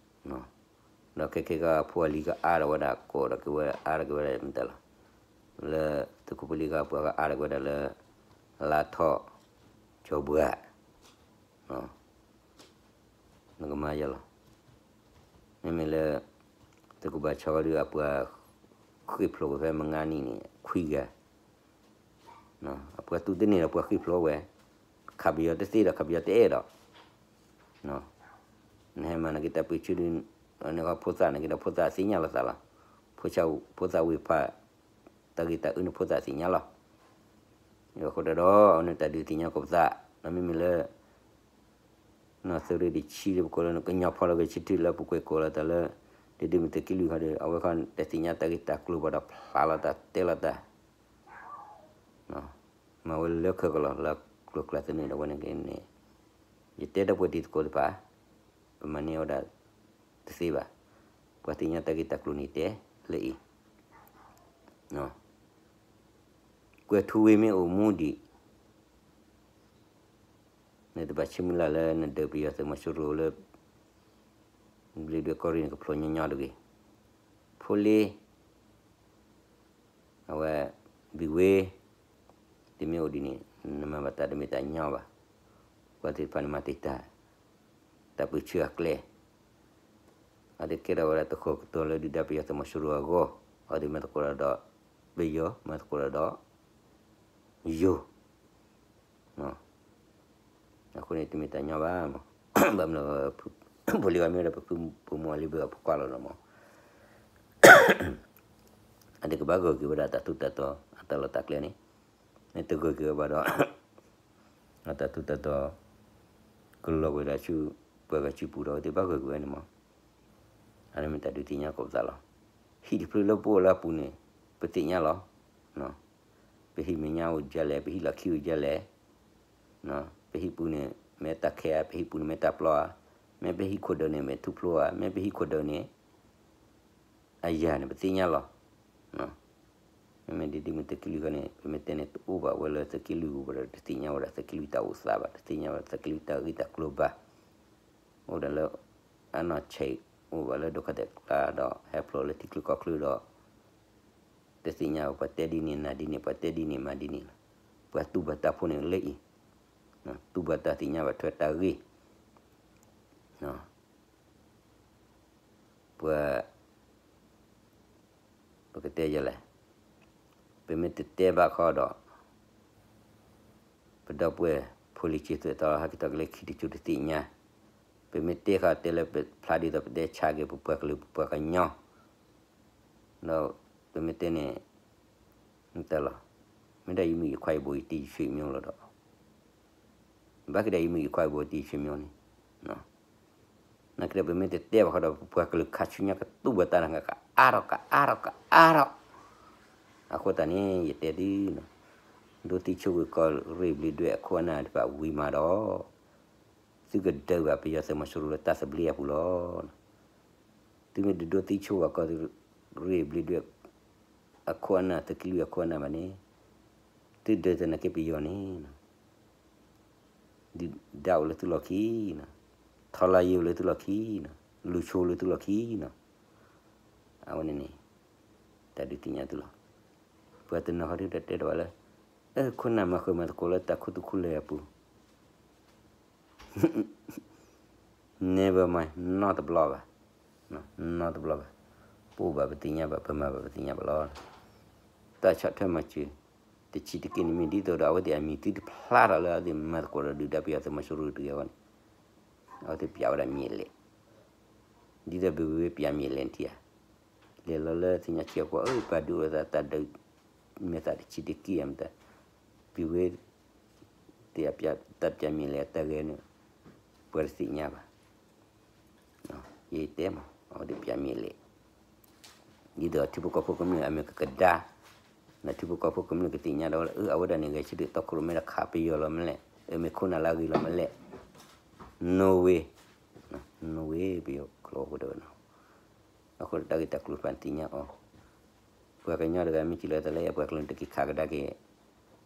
ဒီးခဲခဲကဖိအလံၤကအါထီၣ်ဝဲဒၣ် ကိးဒီးက့ၤဝဲအါထီၣ်က့ၤဝဲဒၣ်မတၤလီၤ. လၢသုးခိၣ်ဖိလံၤကဖိအါထီၣ်က့ၤဝဲဒၣ်လၢ လါထီၣ် ကၠီၤဘှါ နကမၤယၤလီၤ. မ့မ့ၢ်လၢ သုးခိၣ်ဘၣ်ဆီဒီးအပှၤ ဃ့ၢ်ဖျိးဝဲဖဲမုၢ်နံၤန့ၣ် ခွံဂၤ, အပှၤတူၢ်တန့ၢ်ဒီးပှၤဃ့ၢ်ဖျိးဝဲ, ခးပယီၤတသ့ဒီး ခးပယီၤတအဲၣ်ဒီး, နဟဲမၤနက့ၤတၢ်ပၢဆှၢဒုး နကဖိသၣ်နက့ၤဒီးဖိသၣ်သ့ၣ်ညါလိာ်သးလီၤ. ဖိသၣ်ဝံၢ်ဖး တၢ်ဂ့ၢ်တၢ်အၢန့ၣ်ဖိသၣ်သ့ၣ်ညါလီၤ. အဃိတဒီး အဝဲန့ၣ်တၢ်ဒုးသ့ၣ်ညါကိးပသး, ဒီးမ့မ့ၢ်လၢ နီၢ်သုးရ့ၣ်တဆံဒီး ပကိးလၢကညီဖီလီၤက့ၤဆံထံၣ်လၢပကွဲးကိးလီၤတၢ်လၢ ဒ့ဒ့မုၢ်သုးက့လွံၢ်ခီဒီး အဝဲခီတသ့ၣ်ညါတၢ်ဂ့ၢ်တၢ်ကျိၤဘၣ်ဒီးဖျါလီၤတၢ်တဲလီၤတၢ် မၤဝဲလၢခဲကလီၤ လၢကျိၤကျဲသနၢၣ်ဒီးဝဲန့ၣ်က့န့ၣ် ယတဲဒီးပှၤတံၤသကိးတဖၣ် ပမၤန့ၢ်ဝဲဒၣ်တသ့ဘၣ်. ပှၤသ့ၣ်ညါတၢ်ဂ့ၢ်တၢ်ကျိၤန့ၣ်တဲလၢအံၤ ကွဲၤထူဝ့မ့ၢ်အိၣ်မူဒံး နတဘၣ်ဆၢမုၢ်လၢ်လၢနဒုးပယီၤသုးမီၤစိရိၤလၢ ဘျ့ဒွဲၣ်ကီၢ်ရ့ၣ်န့ၣ် ကဖျိးညီညီတဂ့ၤ. ဖိလ့ အဝဲ ဘံၣ်ဝ့ တမ့ၢ်အိၣ်ဒ်န့ၣ် နမၤဘၣ်တၢ်တမ့ၢ်တၢ်ညီဘၣ်. ပှၤသ့ၣ်တဖၣ်န့ၣ်မၤတ့ၢ်တၢ် တၢ်ပၢဆှၢအကျဲ အဝဲသ့ၣ်ကဲထီၣ်ဝဲဒၣ်တဃီၤကတီၤလၢဒုၣ်ဒါပယီၤသုးမီၤစိရိၤအဂီၢ်, အဝဲသ့ၣ်မၤသကိးတၢ်ဒီး ပယီၤ မၤသကိးတၢ်ဒီး ယိၤ အဃိန့ၣ်တမ့ၢ်တၢ်ညီဘၣ်မး, ဘၣ်မနုၤ ဖိလ့ဂၤမ့ၢ်ဝဲဒၣ်ပဖုပိာ်မုၣ်အလံၤဘၢအဖိခွါလီၤလီၤမး, အတကဘၣ်ဂၢၢ်က့ၤဝဲဒၣ်တၢ်ထူးတၢ်တီၤ အတၢ်လီၢ်တၢ်ကျဲန့ၣ်, မ့ၢ်တဂၢၢ်က့ၤဝဲဘၣ်ဒီး အတၢ်ထူးတၢ်တီၤ ကလီၤဝဲဒၣ်ဆူ ပှၤဂၤစုပူၤဒီး အဝဲသ့ၣ်ဘၣ်ဂၢၢ်က့ၤဝဲန့ၣ်မး, အန့ၣ်မ့ၢ်တၢ်ဒုးသ့ၣ်ညါကိးပသးလီၤ. ဟံၣ်တဖျၢၣ်လၢပအိၣ်လၢအပူၤန့ၣ် ပသ့ၣ်ညါလီၤ. ပဟံၣ်မဲာ်ညါအိၣ်ဒ်လဲၣ်, ပဟံၣ်လီၢ်ခံအိၣ်ဒ်လဲၣ်, ပဟံၣ်ပူၤန့ၣ် မ့ၢ်တၢ်ခဲဧါ, ပဟံၣ်ပူၤန့ၣ်မ့ၢ်တၢ်ပျီဧါ, မ့ၢ်ပဟံၣ်ခိၣ်ဒၢးန့ၣ် မ့ၢ်ထူၣ်ဖျိဧါ, မ့ၢ်ပဟံၣ်ခိၣ်ဒၢးန့ၣ် အယၤန့ၣ် ပသ့ၣ်ညါလီၤ. မ့မ့ၢ်ဒ်ဒ့မုၢ်သုးက့လွံၢ်ခီန့ၣ် ပမ့ၢ်တဲန့ၣ် တအိၣ်ဘၣ်ဝဲလၢသုးက့လွံၢ်ပူၤဘၣ်ဒီး တသ့ၣ်ညါဝဲဒၣ်သုးက့လွံၢ်တၢ်အိၣ်သးဘၣ်, တသ့ၣ်ညါဝဲဒၣ်သုးက့လွံၢ်တၢ်ဂ့ၢ်တၢ်ကျိၤဘၣ်. အိၣ်ဒၣ်လၢ အနီၢ်ဆံး အိၣ်ဘၣ်လၢဒိခါသဲးကျါဒီး ဟဲဖျိးလၢထံချၢကီၢ်ချၢဒီး တသ့ၣ်ညါဝဲ ပှၤတဲဒ်န့ၣ် နာ်ဒ်န့ၣ်, ပှၤတဲဒ်န့ၣ် မၤဒ်န့ၣ်လီၤ. ပှၤတူၢ်ဘၣ်တၢ်ဖိန့ၣ်လၢအံၤ, တူၢ်ဘၣ်တၢ်သ့ၣ်ညါဘၣ်ထွဲတၢ်ဂ့ၢ် ပှၤ ပကတဲယလဲၣ်, ပမ့ၢ်တတဲဘၣ်ခီဒီး ပဒီပုၢ်ဝဲၢ်ဖ ဖိလံၤစ့သွဲၣ်သီ ဟဲက့ၤထီၣ်က့ၤလၢခံတစိၤတသ့ၣ်ညါ, ပမ့ၢ်တဲဃီတဲလၢပဖျါဒ်သိးပတဲဆါက့ၤ ပပှၤကလုာ်ပပှၤကညီ, ဒီးပမ့ၢ်တဲန့ၣ်, မ့ၢ်တၢ်လီၤ, မ့ၢ်ဒၣ်ယမုၣ်ယခွါယဘိယတံၤယဆွေမျိုးလီၤဒီး, ဘၣ်က့ၤဒၣ်ယမုၣ်ယခွါယဘိယတံၤယဆွေမျိုးန့ၣ်, နာ်က့ဒီးပမ့ၢ်တတဲဘၣ်ဃီဒီး ပပှၤကလုာ်ခးဆူညါကတူၢ်ဘၣ်တၢ်တဂၤ ကအါထီၣ် ကအါထီၣ် ကအါထီၣ်, အဃိသတးန့ၣ် ယတဲသု, ဒိသံဆိၣ်ဂ့ၤကီၢ်ရ့ၣ်ဘျ့းဒွဲၣ်အခိၣ်အနၢ်တဖၣ်ဝံၤမးဒီး, သုကဒုးဘၣ်ပယီၤသုးမီၤစိရိၤလၢတၢ်သဘျ့အပူၤလီၤ. သုမ့ၢ်တဒိသံဆိၣ်ဘၣ်ကီၢ်ရ့ၣ်ဘျ့းဒွဲၣ် အခိၣ်အနၢ် သုးက့လွံၢ်အခိၣ်အနၢ်ဘၣ်န့ၣ်, သုဒုးသနာ်က့ပယီၤန့ၣ်, ဒုၣ်ဒါအိၣ်လၢသုလီၢ်ခံ, ထီလါယ့အိၣ်လၢသုလီၢ်ခံ, လူၤဆိလၢသုလီၢ်ခံနီၤ, အဝဲန့ၣ်န့ၣ်, တၢ်ဒုးသ့ၣ်ညါသုလီၤ. ပှၤတနီၤဟီဒုးတတဲတဘၣ်လၢ, အခိၣ်နၢ်မၤဃုာ်မၤသကိးလၢတၢ်ခိၣ်သူခိၣ်လၢအပူၤ Never mind, နီတဘျီဘၣ်, နီတဘျီဘၣ်, ပအိၣ်ဘၣ်ပသ့ၣ်ညါဘၣ် ပမၤဘၣ်ပသ့ၣ်ညါဘၣ်လီၤ. တၢ်ဆီၣ်ထွဲမၤစၢၤ, တဆံးတက့ၢ်န့ၣ်မ့ၢ်ဒ်သိးဒီး အဝဲသ့ၣ်အမံၤသုတဖျါထီၣ်လၢအဝဲသ့ၣ်မၤသကိးဒီးဒုၣ်ဒါပယီၤသုးမီၤစိရိၤတဂ့ၤအဂီၢ်န့ၣ်, အဝဲသ့ၣ်ပျးဝဲဒၣ်မံၤအလဲၣ်, ဒ်သိးဘၣ်ဝဲပျးမံၤအလဲၣ်န့ၣ်ထံဧါ, လဲၤလီၤလၢသ့ၣ်ညါဆံးအကွၢ် အၢ ပှၤဒုးအိၣ်သးတၢ်ဒုး, မ့ၢ်သးတဆံးတက့ၢ်အမတၤ, ဘၣ်ဝဲ သ့ၣ်အပျး တၢ်ပျးမံၤလဲၣ်အတၢ်ဂဲၤန့ၣ်, ပှၤတသ့ၣ်ညါဘၣ်. ယတဲမး အဝဲသ့ၣ်ပျးမံၤလဲၣ်, ဒ်သိးထံဖိကီၢ်ဖိကမျၢၢ်အမ့ၢ်ကကဒါ, ဒီးထံဖိကီၢ်ဖိကမျၢၢ်ကသ့ၣ်ညါဒီးဝဲလၢ အၢ အဝဲဒၣ်န့ၣ် ဂဲၤဆၢထၢၣ်တီခိၣ်ရိၣ်မဲဒီးခးပယီၤလီၤမ့ၢ်လဲၣ်, အၢ မ့ၢ်ခိၣ်နၢ်လၢအဂ့ၤလီၤမ့ၢ်လဲၣ်, no way, no way ပယီၤကျိာ်အဃိတဝဲနီၤ. အဃိတၢ်ဂ့ၢ်တၢ်ကျိၤတဖၣ်န့ၣ်သ့ၣ်ညါအီၤ, ပှၤကညီတဂၤမ့ၢ်စံးလၢတၢ်လၢအပှၤကလုာ်တက့ၤခးကဒါက့ၤ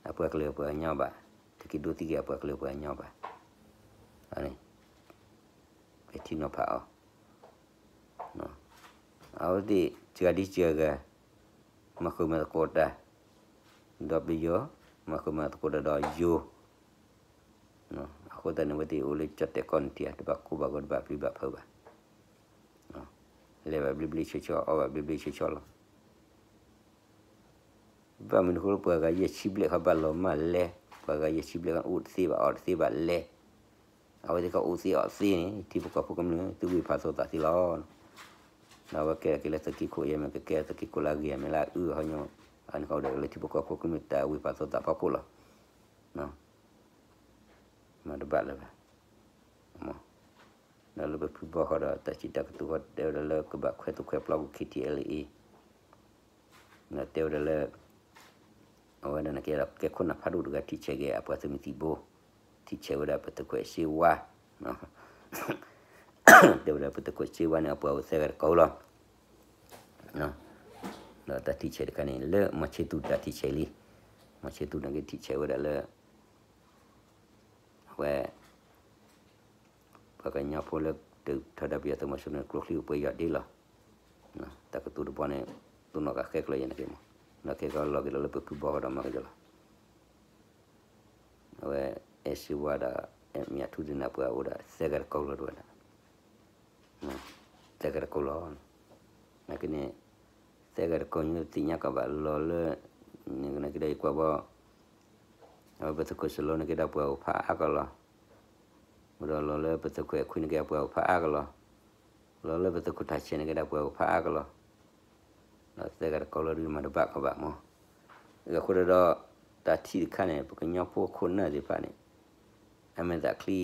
အပှၤကလုာ်အပှၤကညီဘၣ်, တက့ၤဒိသံက့ၤအပှၤကလုာ်အပှၤကညီဘၣ်, န့ၣ် ပထံၣ်နီၤဖးအီၤ, အဝဲသ့ၣ်စှၤဒ်စှၤဂၤ, မၤဃုာ်မၤသကိးတၢ်, ဒီးပယီၤ, မၤဃုာ်မၤသကိးတၢ်ဒီးယိၤ, အဃိသတးန့ၣ် အဝဲသ့ၣ်အိၣ်လၢကၠီၣ်တဲာ်ကီၢ်နံၣ်ထံး တဘၣ်ကိၢ်ဘၣ်ဂီၤတဘၣ်ပျံၤဘၣ်ဖုးဘၣ်, လဲၤဘၣ်ဘျ့ဘျ့ဆှီဆှီ အီၣ်ဘၣ်ဘျ့ဘျ့ဆှီဆှီလီၤ. ဘၣ်မနုၤအဃိလၢပှၤဂၤယဲၢ်ဆံဘျဲၣ်ခီဘၣ်လီၤမၢ်လဲၤ, ပှၤဂၤယဲၢ်ဆံဘျဲၣ်ခီအိၣ်တသ့ဘၣ်အီၣ်တသ့ဘၣ်လဲၤ, အဝဲသ့ၣ်ခီအိၣ်သ့အီၣ်သ့န့ၣ် ထံဖိကီၢ်ဖိကမျၢၢ်သုဝ့ၢ်ဖးသိသးသ့လီၤ. ဒီးအဝဲကဲထီၣ်က့ၤလၢသုးက့ခိၣ်ယဲၢ်မ့ၢ်ကကဲထီၣ်သုးက့ခိၣ်လၢအဂ့ၤ မ့ၢ်လၢအအုၣ်အဟီညိ, အန့ၣ်ခီအိၣ်ဒီးလၢထံဖိကီၢ်ဖိကမျၢၢ်တၢ်ဝ့ၢ်ဖးသိသးဖီခိၣ်လီၤ. မၤတဘၣ်လၢၤဘၣ်, ဒီးလၢပဖုဘီဃီဒီး တၢ်စံးတၢ်ကတိၤဃီတဲဝဲဒၣ်လၢကဘၣ်ခွဲးသိၣ်ခွဲးပျီပူၤ K T L A ဒီးတဲဝဲဒၣ်လၢ အဝဲဒၣ်န့ၣ်ကဲဒီး ကဲခိၣ်နၢ်ဖးဒိၣ်တဂၤထံၣ်ဆဲးက့ၤအပှၤသုးမုၢ်သံၣ်ဘိ, ထံၣ်ဆဲးဝဲဒၣ်ပသုးခိၣ်စ့ဝါ, တဲဝဲဒၣ်ပသုးခိၣ်စ့ဝါန့ၣ် အပှၤအိၣ်သၢဂၤတကိးလီၤ. ဒီးတၢ်ထံၣ်ဆဲးတခါန့ၣ် လၢမီၤဆ့သူၣ်တၢ်ထံၣ်ဆဲးလံ, မီၤဆ့သူၣ်န့ၣ်က့ထံၣ်ဆဲးဝဲဒၣ်လၢ အဝဲ ပှၤကညီဖိလၢ တထီဒါပယီၤသုးမီၤစိရိၤန့ၣ် ကျိချံအိၣ်ပှဲၤယီၤဒ့လီၤ. တၢ်ကတိၤတဘီန့ၣ် တိၢ်နီၣ်ကးဃဲကျၢၤယဲၢ်န့ၣ်က့မး, ဒီးကဲကီးလီၤက့ၤလီၤလၢပဖုဘီဃီဒီးမၤကယီၤလီၤ. အဝဲအဲၣ်စ့ဝါဒီး အဲၣ်မံၤအထူသ့ၣ်န့ၣ် ပှၤအိၣ်ဒီးသၢဂၤတကိးလီၤတဝဲဒၣ် သၢဂၤတကိးလီၤ. နာ်က့န့ၣ် သၢဂၤတကိးညိသ့ၣ်ညါကဘၣ်လီၤလၢ န့ၣ်က့ဒီးယကွၢ်ဘီ အဝဲပသုးခိၣ်စလိန့ၣ်က့ဒီးပှၤအိၣ်ဖးအါကလီၤ. ဒီးလီၤလၢပသုးခိၣ်အဲၣ်ခွံန့ၣ်က့ဒီးပှၤအိၣ်ဖးအါကလီၤ. လီၤလၢပသုးခိၣ်ထးဆဲးန့ၣ်က့ဒီးပှၤအိၣ်ဖးအါကလီၤ. ဒီးသၢဂၤတကိးလီၤဒုးမၤတဘၣ်ကဘၣ်မး. အဃိဒီး တၢ်ထံၣ်တခါန့ၣ် ပကညီဖိခိၣ်နၢ်သ့ၣ်တဖၣ်န့ၣ် အမဲာ်သးချံ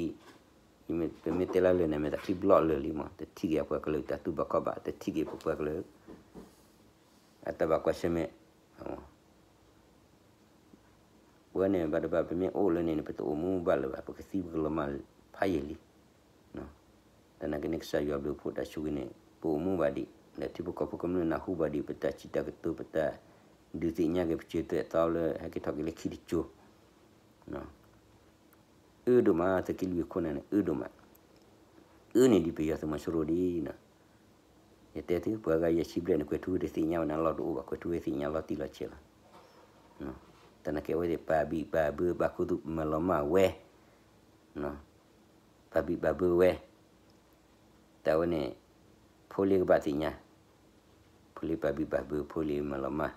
ပမ့ၢ်တဲလၢလၢာ်န့ၣ် အမဲာ်သးချံဘျီလၢာ်လံမး, တထံၣ်က့ၤအပှၤကလုာ်တၢ်တူၢ်ဘၣ်ခီၣ်ဘၣ်, တထံၣ်က့ၤပပှၤကလုာ် အတၢ်ဘၣ်ကွၢ်ဆၢၣ်မဲာ်. ပဝဲန့ၣ် ဘၣ်တဘၣ် ပမ့ၢ်အိၣ်လၢန့ၣ်န့ၣ် ပတအိၣ်မူဘၣ်လၢၤဘၣ်, ပကသံပကလီၤမၢ်ဖးယံာ်လံ. သနာ်က့န့ၣ် ကစၢ်ယွၤဘျုးဖှိၣ်တၢ်ဆိၣ်ဂ့ၤန့ၣ် ပအိၣ်မူဘၣ်ဒံး, ဒီးထံဖိကီၢ်ဖိကမျၢၢ်နၢ်ဟူဘၣ်ဒံး ပတၢ်စံးတၢ်ကတိၤ ပတၢ်ဒုးသ့ၣ်ညါက့ၤ ပစၢၤသွဲၣ်သီလၢဟဲက့ၤထီၣ်က့ၤလၢခံတစိၤ အၢဒိၣ်မး သုးက့လွံၢ်ခိၣ်နၢ်န့ၣ် အၢဒိၣ်မး, အၢန့ၢ်ဒံးပယီၤသုးမီၤစိရိၤဒံးနီၤ. ယတဲသု ပှၤဂၤယဲၢ်ဆံဘျဲၣ်န့ၣ် ကွဲးထူဝဲတသ့ၣ်ညါဝဲန့ၣ် အလီၢ်တအိၣ်ဘၣ်, ကွဲးထူဝဲသ့ၣ်ညါလီၤတံၢ်လီၤဆဲးလီၤ. သနာ်က့အဝဲသ့ၣ်ပာ်ဘံၣ်ပာ်ဘၢ ပာ်ခူသူၣ်မၤလီၤမၢ်ဝဲ, ပာ်ဘံၣ်ပာ်ဘၢဝဲ, တၢ်ဝဲန့ၣ် ဖိလ့ကဘၣ်သ့ၣ်ညါ, ဖိလ့ပာ်ဘံၣ်ပာ်ဘၢ ဖိလ့မၤလီၤမၢ်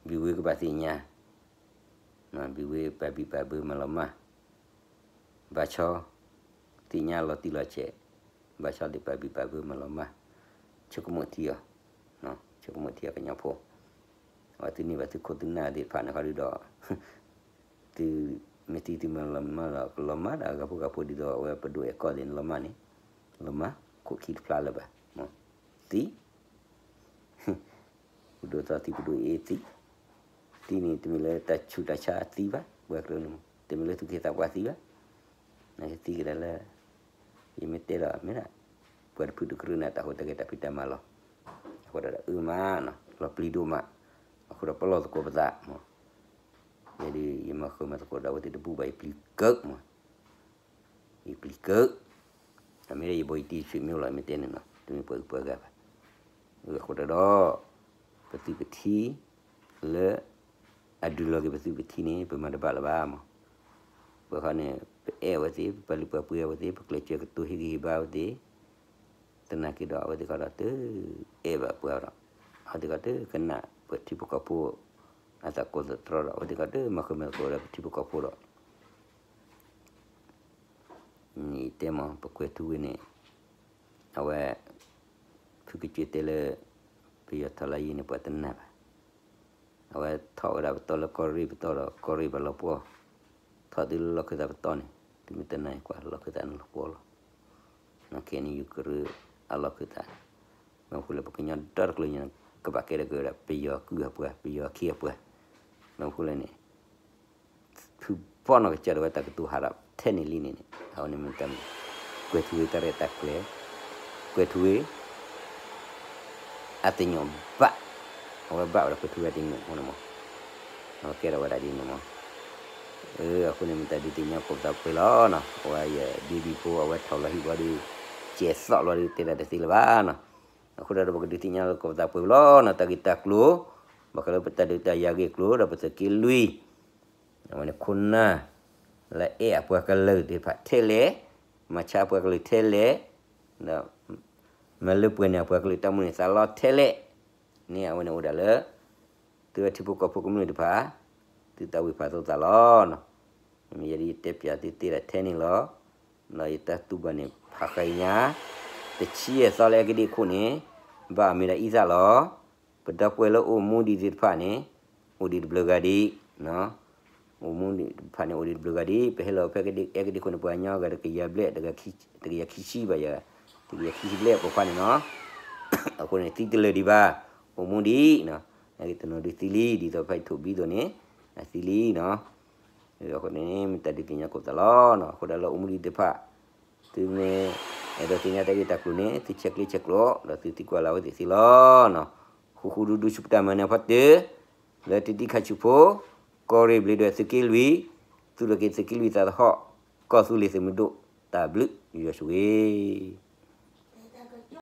ဘံၣ်ဝ့ကဘၣ်သ့ၣ်ညါ, ဘံဝ့ၢ်ပာ်ဘံၣ်ပာ်ဘၢမၤလီၤမၢ်, ဘၣ်ဆီ သ့ၣ်ညါလီၤတံၢ်လီၤဆဲး, ဘၣ်ဆီသ့ၣ်ပာ်ဘံၣ်ပာ်ဘၢမၤလီၤမၢ်, ဆိကမိၣ်ထံအီၤ, ဆိကမိၣ်ထံအီၤကညီဖိ, အဝဲသုန့ၢ်ဘၣ်သုခိၣ်သုနၢ်သ့ၣ်တဖၣ်န့ၣ်ခီဒုဒီး သုမ့ၢ်သံသုမၤလီၤမၢ်ဒီး ကလီၤမၢ်ဒီးအဂၤဖိဂၤဖိဒ်သိး အဝဲပဒိၣ်အဲၣ်ကီၢ်သ့ၣ်န့ၣ် လီၤမၢ်န့ၣ်, လီၤမၢ်, ခိၣ်ခံတဖျါလၢၤဘၣ်, သံ ပဒိၣ်သီသံ ပဒိၣ်အ့သံ, သံန့ၣ် တမ့ၢ်လၢတၢ်ဆူးတၢ်ဆါသံဘၣ်, ပှၤကရၢန့ၣ် တမ့ၢ်လၢသူၣ်က့သးပှၢ်သံဘၣ်, နကသံကဒါလၢ ယမ့ၢ်တဲဒီးမ့ၢ်ဒၣ် ပှၤတဖုတကရၢန့ၣ် တၢ်ဟူးတၢ်ဂဲၤတၢ်ဖံးတၢ်မၤလီၤ, အဃိဒီးအုၣ်မးနီၤ လီၤပျံၤဒိၣ်မး, အဃိဒီးပလီၢ်သကိးပသးမး, ယဲဒ်ယမၤဃၢၤမၤသကိးဒီးအဝဲသ့ၣ်တဘူၣ်ဘၣ် ယပျံၤကၢးမး ယပျံၤကၢး, အမ့ၢ်ဒ်ယဘီယတံၢ်ဆွေမျိုးလီၤ မ့ၢ်တဲန့ၣ်နီၤ တမ့ၢ်ပှၤအုၣ်ပှၤဂၤဘၣ်, အဃိတၢ်ဒီး ပသုးပထံ လၢ အဒုးလီၤက့ၤပသုးပထံန့ၣ် ပမၤတဘၣ်လၢၤဘၣ်မး, ပှၤခီန့ၣ် ပအဲၣ်အဝဲသ့ၣ် ပပာ်လုၢ်ပာ်ပှ့ၤအဝဲသ့ၣ် ပကျဲးစၢးကတိၤဟ့ၣ်ဂံၢ်ဟ့ၣ်ဘါအဝဲသ့ၣ်, သနာ်က့ဒီးအဝဲသ့ၣ်ခီဒီး တအဲၣ်ဘၣ်ပှၤဒီး အဝဲသ့ၣ်ခီတကနၣ်ပထံဖိကီၢ်ဖိ အသးကိးသတြီဒီး အဝဲသ့ၣ်ခီတမၤဃၢၤမၤသကိးဒီးပထံဖိကီၢ်ဖိဒီး န့ၣ်တဲမး ပကွဲၤထူဝ့န့ၣ် အဝဲ ဖုကစၢၢ်တဲလၢ ပယီၤထီၣ်လၢယံၤန့ၣ် ပှၤတနာ်ဘၣ်. အဝဲထီၣ်ဝဲဒၣ်ပတီၢ်လၢကီၢ်ရ့ၣ်ပတီၢ်ဒီး ကီၢ်ရ့ၣ်ပှၤလီၤပှီၢ်, ထီၣ်တုၤလၢလီၢ်ခၢၣ်သးပတီၢ်န့ၣ် သုမ့ၢ်တနာ်ကွၢ်လီၢ်ခၢၣ်သးန့ၣ်လီၤပှီၢ်လီၤ. နခဲအံၤန့ၣ် ယူၤကရ့ၣ်အလီၢ်ခၢၣ်သးန့ၣ် မ့ၢ်ဃိလၢပကညီဒီတကျိၤညါ ကဘၣ်ကဲထီၣ်က့ၤဝဲဒၣ် ပယီၤကုၢ်အပှၤ ပယီၤခံအပှၤ, မ့ၢ်ဃိလၢန့ၣ် ဖုဘီနီၢ်ကစၢ်ဒၣ်ဝဲတၢ်ကတိၤဟးထီၣ်ထဲန့ၣ်လံန့ၣ်န့ၣ် အဝဲန့ၣ်မ့ၢ်တၢ်မ့ၢ် ကွဲၤထူဝ့တၢ်ရဲၣ်တၢ်ကျဲၤ, ကွဲၤထူဝ့ အတညိးဘၣ်, အဝဲဘၣ်ဝဲဒၣ်ကွဲၤထူဝ့အတညိးအဃိန့ၣ်မး, အဝဲကဲထီၣ်ဝဲဒၣ်ဒ်န့ၣ်မး. အဃိန့ၣ်မ့ၢ်တၢ်ဒုးသ့ၣ်ညါကိးပသးပှဲၤလီၤနီၤ, အဝဲယဘံဘံဖိအဝဲထီၣ်လီၤဟံၣ်ဘီဒီး ကဲသိးလီၤဒီးတဲဒၣ်တသ့လၢၤဘၣ်နီၤ. အဃိဒီးပကဒုးသ့ၣ်ညါလၢကိးပသးပှဲၤလီၤနီၤ, တၢ်ဂ့ၢ်တၢ်ကျိၤ ဘၣ်ဃးလၢပတၢ်ဒုးတၢ်ယၤဂ့ၢ်ကျိၤ ဒီးပသုးက့လွံၢ် အဝဲန့ၣ်ခိၣ်နၢ် လၢအဲၣ်အပှၤကလုာ်သ့ၣ်တဖၣ်ထဲလဲၣ်, မၤဆါအပှၤကလုာ်ထဲလဲၣ်, ဒီး မၤလၢပှဲၤန့ၢ်အပှၤကလုာ်တၢ်မုၢ်န့ၢ်သးလီထဲလဲၣ်န့ၣ် အဝဲန့ၣ်အိၣ်ဒၣ်လၢ သုဝဲထံဖိကီၢ်ဖိကမျၢၢ်တဖၣ် သုသးဝံၣ်ဖးသိသးလီၤ. မ့ၢ်ယဲဒၣ်ယတဲပၠးသုသ့ဒၣ်ထဲန့ၣ်လီၤ. ဒီးယတၢ်တူၢ်ဘၣ်န့ၣ် ဖးဃာ်ညါ တဆံယဲၢ်သီလၢအဲကဒံအခိၣ်န့ၣ် ဘၣ်အမံၤဒီးအံသၣ်လီၤ. ပဒီပုၢ်ဝဲၢ်လၢအိၣ်မူဒံးသ့ၣ်တဖၣ်န့ၣ် အိၣ်ဒံးတဘျုးဂၤဒံး အိၣ်မူဒံးတဖၣ်န့ၣ် အိၣ်ဒံးတဘျုးဂၤဒံး ပဟဲလီၤဖဲအဲကဒံအခိၣ်န့ၣ် ပှၤကညီဂၤတကယၤဘျဲၣ် တကယၤခံဆံဘၣ်ယၤ တကယၤခံဆံဘျဲၣ်ပိာ်ခွါန့ၣ်နီၤ. အဃိန့ၣ် သံတလၢာ်ဒံးဘၣ် အိၣ်မူဒံးနီၤ. နာ်က့တနီၤဒုးသံလံ ဒ်သိးဖဲအံၤထိၣ်ဘံသိးန့ၣ် အသံလံနီၤ. အဃိန့ၣ် မ့ၢ်တၢ်ဒုးသ့ၣ်ညါကိးပသးလီၤနီၤ. အဃိဒၣ်လၢအိၣ်မူဒံးသ့ၣ်တဖၣ် သုမ့ၢ်အဲၣ်ဒိးသ့ၣ်ညါတၢ်ဂ့ၢ်တၢ်ကျိၤန့ၣ် သုဆဲးကျၢဆဲးကျိး ဒီးသုသံကွၢ်လၢအဝဲသ့ၣ်သ့လီၤနီၤ. ဃူဃူဒူဒူဆူပတၢ်မၤနၢၤဖီတၢၢ် လၢတံၤတံၤခါဆူၣ်ဖိ ကီၢ်ရ့ၣ်ဘျ့းဒွဲၣ်သုးက့လွံၢ် သူၣ်ထီၣ်က့ၤသုးက့လွံၢ်သးသဟီၣ် ကီၢ်သူလ့ၤသုးမုၢ်ဒိၣ် တၢ်ဘျုးယွၤဆိၣ်ဂ့ၤ